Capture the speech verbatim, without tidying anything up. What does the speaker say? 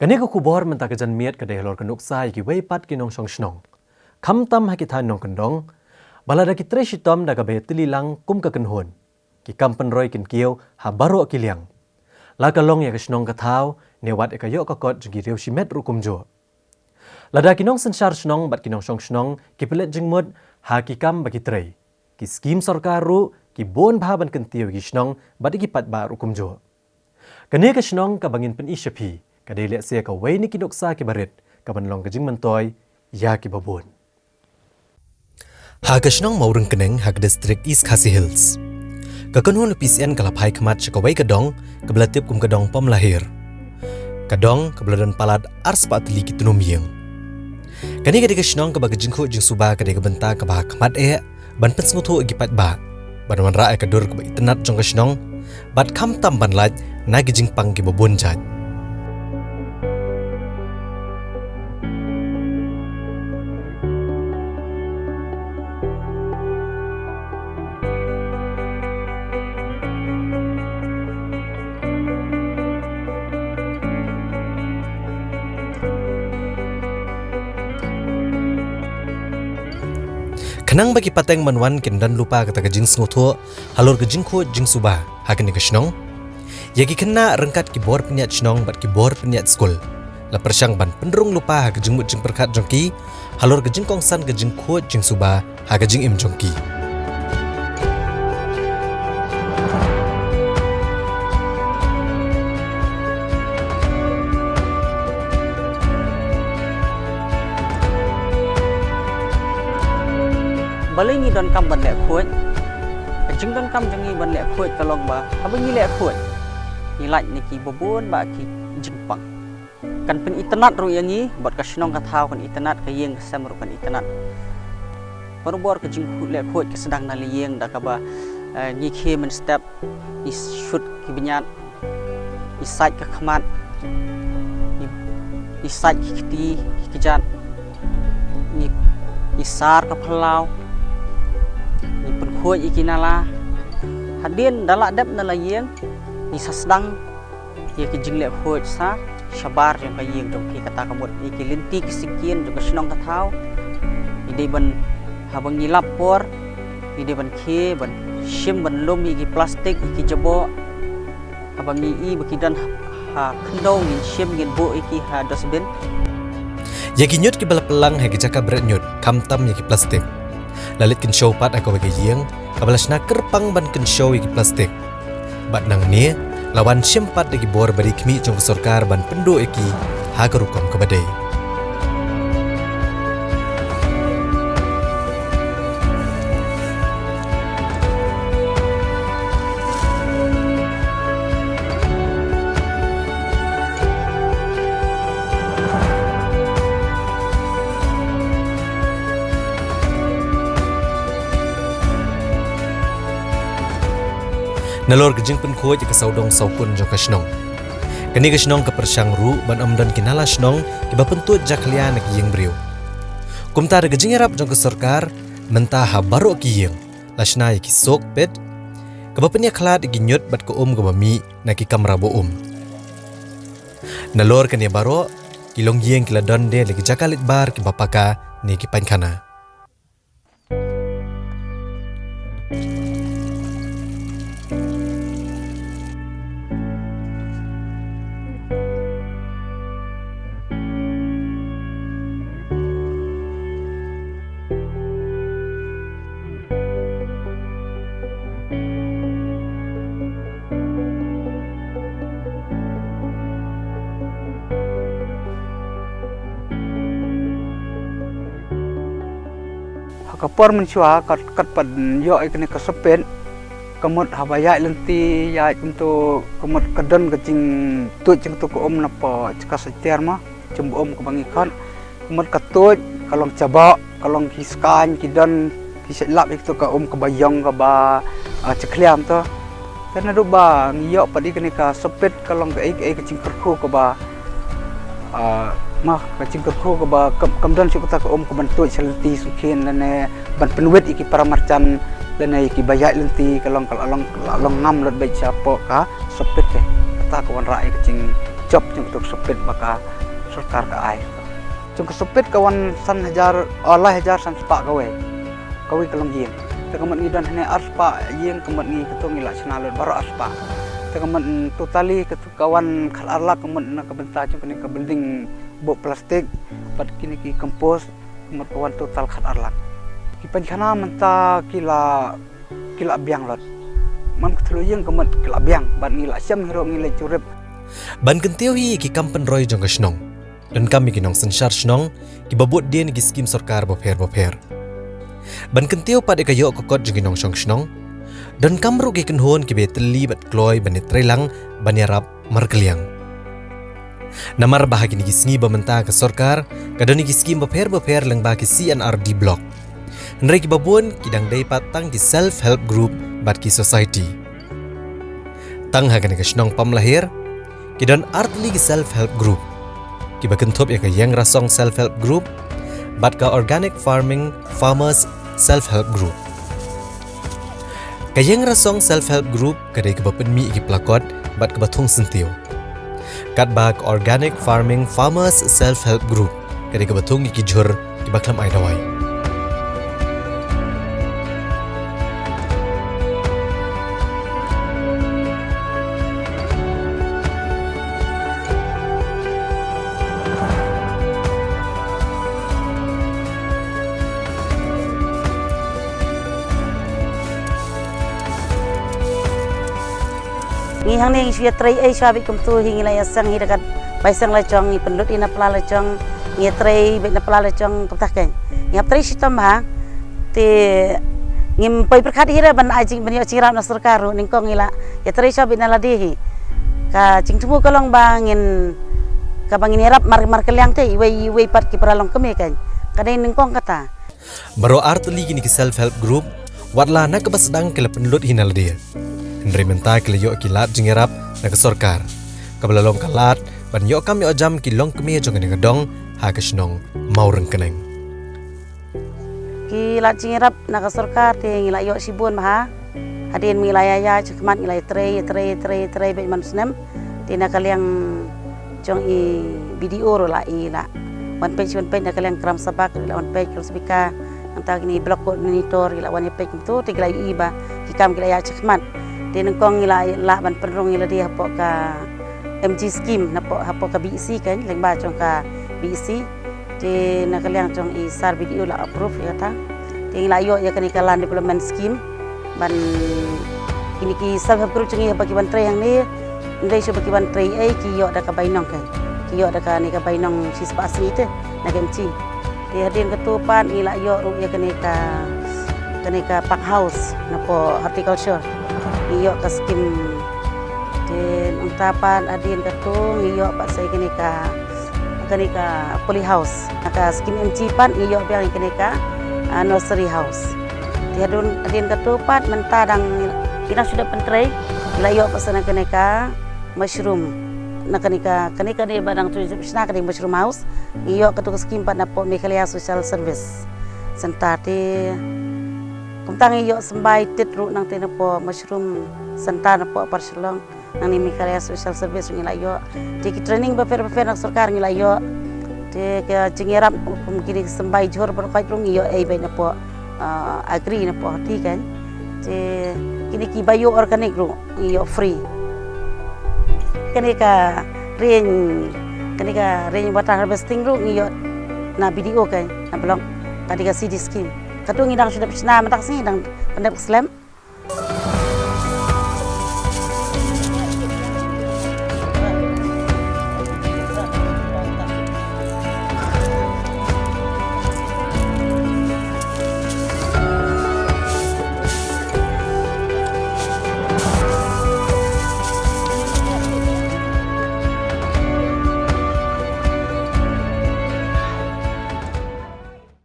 Kane ka khubor mynta ka janmiet ka dei halor ka nuksa ïa kiwei pat ki nongshong shnong, khamtam ha ki thaiñ nongkyndong, ba lada ki trei shitom da kaba ïatylli lang kum ka kynhun, ki kam pynroi kynkiew ha baroh ki liang, la ka long ïa ka shnong ka thaw ne wat ïa ka ïoh ka kot jong ki riew shimet ruh kumjuh. Lada ki nongsynshar shnong bad ki nongshong shnong ki pynleit jingmut ha ki kam ba ki trei, ki skim sorkar ruh ki bun bha ban kyntiew ïa ki shnong bad ïa ki paidbah ruh kumjuh. Kane ka shnong kaba ngin pyni sha phi ka dei lehse kawei na ki nuksa kiba rit kaban long ka jingmyntoi ïa kiba bun. Ha ka shnong Mawryngkneng ha ka distrik East Khasi Hills, ka kynhun P C N ka la phai khmat sha kawei ka dong kaba la tip kum ka dong Pom Lahir. Ka dong kaba la don palat arspah tylli ki tnum ïing. Kane ka dei ka shnong kaba ka jingkhuid jingsuba ka dei ka bynta kaba ha khmat eh ban pynsngewthuh ïa ki paidbah ban wanrah ïa ka dur kaba itynnad jong ka shnong bad khamtam ban lait na ki jingpang kiba bun jait. Khnang ba ki pateng ban wan kin don lypa kata ka jingsngewthuh halor ka jingkhuid jingsuba ha kane ka shnong, ïa ki khynnah ryngkat ki bor pynïaid shnong bad ki bor pynïaid skul la pyrshang ban pynrung lypa ha ka jingmut jingpyrkhat jong ki halor ka jingkongsan ka jingkhuid jingsuba ha ka jingim jong ki. Balei ngi donkam ban leh khuid? Ka jingdonkam jong ngi ban leh khuid ka long ba haba ngi leh khuid, ngi lait na kiba bun bah ki jingpang. Kan pynitynnad ruh ïa ngi, bad ka shnong ka thaw kan itynnad, ka ïing ka sem ruh kan itynnad. Barabor ka jingkhuid leh khuid ka sdang na la ïing da kaba, eh, ngi khie mynstep, ngi shut ki bniat, ngi sait ka khmat, ngi, ngi sait ki kti ki kjat, ngi, ngi sar ka phyllaw, ngi pynkhuid ïa ki nala. Hadien da la dep na la ïing, ngi sa sdang ïa ki jingleh khuid sa shabar jong ka ïing jong ki, kata ka mut ïa ki lynti ki syngkien jong ka shnong ka thaw. Ngi dei ban, haba ngi lap por, ngi dei ban khie ban shim ban lum ïa ki plastik, ïa ki jaboh. Haba ngi i ba ki don ha khyndew ngin shim ngin buh ïa ki ha dustbin. Ïa ki ñiut kiba la pynlang ha ki jaka bret ñiut, khamtam ïa ki plastik. La leit kynshew pat ha kawei ka ïing kaba la shna kyrpang ban kynshew ïa ki plastik. Bad nangne la wan shim pat da ki bor ba dei khmih jong ka sorkar ban pynduh ïa ki ha ka rukom kaba dei. Nalor ka jingpynkhuid ïa ka sawdong sawkun jong ka shnong, kane ka shnong ka pyrshang ruh ban ym don ki nala shnong kiba pyntuid jakhlia na ki ïing briew. Kumta da ka jingïarap jong ka sorkar, mynta ha baroh ki ïing la shna ïa ki soak pit kaba pynïakhlad ïa ki ñiut bad ka um kaba mih na ki kamra ba um. Nalor kane baroh, ki longïing ki la don de la ki jaka leit bar kiba paka ne ki painkhana. Ha ka por mynshuwa, kat, kat pat ïoh ïa kane ka soak pit, ka mut haba ïaid lynti, ïaid kumto, ka mut ka don ka jingtuid jong kato ka um na poh jaka sait tiar mo, jong ba um kaba ngi khot. Ka mut ka tuid, ka long jaboh, ka long ki skaiñ, ki don, ki sait lap ïa kato ka um kaba ïong kaba, ah, jakhlia mo to. Te naduh ba ngi ïoh pat ïa kane ka soak pit ka long kaei kaei ka jingkyrkhu kaba, ah, ma ka jingkyrkhu kaba kam, kam don shuh kata ka um kaban tuid sha lynti sngewkhia lane ban pynwit ïa ki para marjan lane ïa kiba ïaid lynti, ka long, ka la long, la long ngam lut beit shapoh ka soak pit te. Kata ka wanrah ïa ka jing jop jong kato ka sopit ba ka sorkar ka ai. Jong ka sopit ka wan san hajar, oh, lai hajar san spah kawei. Kawei ka long ïing. Te ka mut ngi don hangne ar spah ïing, ka mut ngi kato ngi la shna lut baroh ar spah. Te ka mut, mm, totally kato ka wan khat ar lak ka mut na ka bynta jong kane ka building buh plastik bad kine ki compost, ka mut ka wan total khat ar lak. Ki pynkhana mynta ki la, ki la biang lut. Ym ka thlu ïing ka mut ki la biang bad ngi la shem hi ruh ngi la jurip. Ban kyntiew hi ïa ki kam pynroi jong ka shnong, donkam ïa ki nongsynshar shnong kiba bud dien ïa ki skim sorkar bapher bapher. Ban kyntiew pat ïa ka ïoh ka kot jong ki nongshong shnong, donkam ruh ki kynhun kiba ïatylli bad kloi ban ïatreilang ban ïarap markylliang. Namar ba ha kine ki sngi ba mynta ka sorkar ka don ïa ki skim bapher bapher lyngba ki C and R D block. Hynrei kiba bun ki dang dei pat tang ki self help group bad ki society. Tang ha kane ka shnong Pamlaher ki don ar tylli ki self help group, kiba kynthup ïa ka Ïeng Rasong Self Help Group bad ka Organic Farming Farmers Self Help Group. Ka Ïeng Rasong Self Help Group ka dei kaba pynmih ïa ki plakot bad kaba thung syntiew, katba ka Organic Farming Farmers Self Help Group ka dei kaba thung ïa ki jhur kiba khlem ai dawai. Ngi hangne ngi shu ïatrei ei shuwa bad kumta hi, ngi la ïaseng hi da ka bai seng la jong, ngi pynlut hi na pla la jong, ngi ïatrei bad na pla la jong kumta kein. Ngi hap trei shitom bha. Te ngim poi pyrkhat hi re ban ai jing, ban ïoh jingïarap na sorkar ruh, nyngkong ngi la ïatrei shuwa bad na lade hi. Ka jingthmu ka long ba ngin, kaba ngin ïarap mar, markylliang te iwei iwei pat ki para longkmie kein. Ka dei nyngkong kata. Baroh ar tylli kine ki self help group, wat la na kaba sdang ki la pynlut hi na lade, hynrei mynta ki la ïoh ki lad jingïarap na ka sorkar, kaba la long ka lad ban ïoh kam ïoh jam ki longkmie jong kane ka dong ha ka shnong Mawryngkneng. Ki lad jingïarap na ka sorkar te ngi la ïoh shibun bha. Hadien ba ngi la ïa ïa shakhmat ngi la ïatrei, ïatrei, ïatrei, ïatrei bad man snem. Te na ka liang jong i B D O ruh la i la wan peit, wan peit na ka liang Kramsabak ruh la wan peit, Kramsabika, nangta kine block coordinator ruh la wan ïa peit kumta, te ki la ïohi ba ki kam ki la ïa shakhmat. Te nyngkong ngi la lah ban pynrung ïa lade hapoh ka M G scheme, hapoh, hapoh ka B E C kein, lyngba jong ka B E C. Te na ka liang jong i sir B D O la approve ïa kata. Te ngi la ïoh ïa kane ka land development scheme ban kine ki self help group jong ngi haba ki wan trei hangne, ym dei shuh ba ki wan trei ei, ki ïoh da ka bainong kein. Ki ïoh da kane ka bainong shispah sngi te na ka M G. Te hadien kato pat ngi la ïoh ruh ïa kane ka, kane ka park house napoh horticulture. Ngi ïoh ka scheme. Te nangta pat hadien kato ngi ïoh pat sa ïa kane ka, kane ka poly house. Na ka scheme M G pat ngi ïoh biang ïa kane ka, ah, nursery house. Te hadien, hadien kato pat mynta dang, ki dang shu dep pyntrei, ngi la ïoh pat sa na kane ka mushroom. Na kane ka, kane ka dei ba dang shu shna ka dei mushroom house. Ngi ïoh kato ka scheme pat napoh Meghalaya Social Service Centre te. Kumta ngi ïoh symbai tit ruh nangta napoh mushroom centre napoh Upper Shillong. Nangne Meghalaya Social Service ngi la ïoh. Te ki training bapher bapher na ka sorkar ngi la ïoh. Te ka jingïarap kum kine ki symbai jhur baroh khoit ruh ngi ïoh ei beit napoh, ah, agri napoh horti kein. Te kine ki bioorganic ruh ngi ïoh free. Kane ka rain, kane ka rain water harvesting ruh ngi ïoh na B D O kein, na block. Ka dei ka C D scheme. Kato ngi dang shu dep shna mynta ka sngi, dang pyndep ka slem.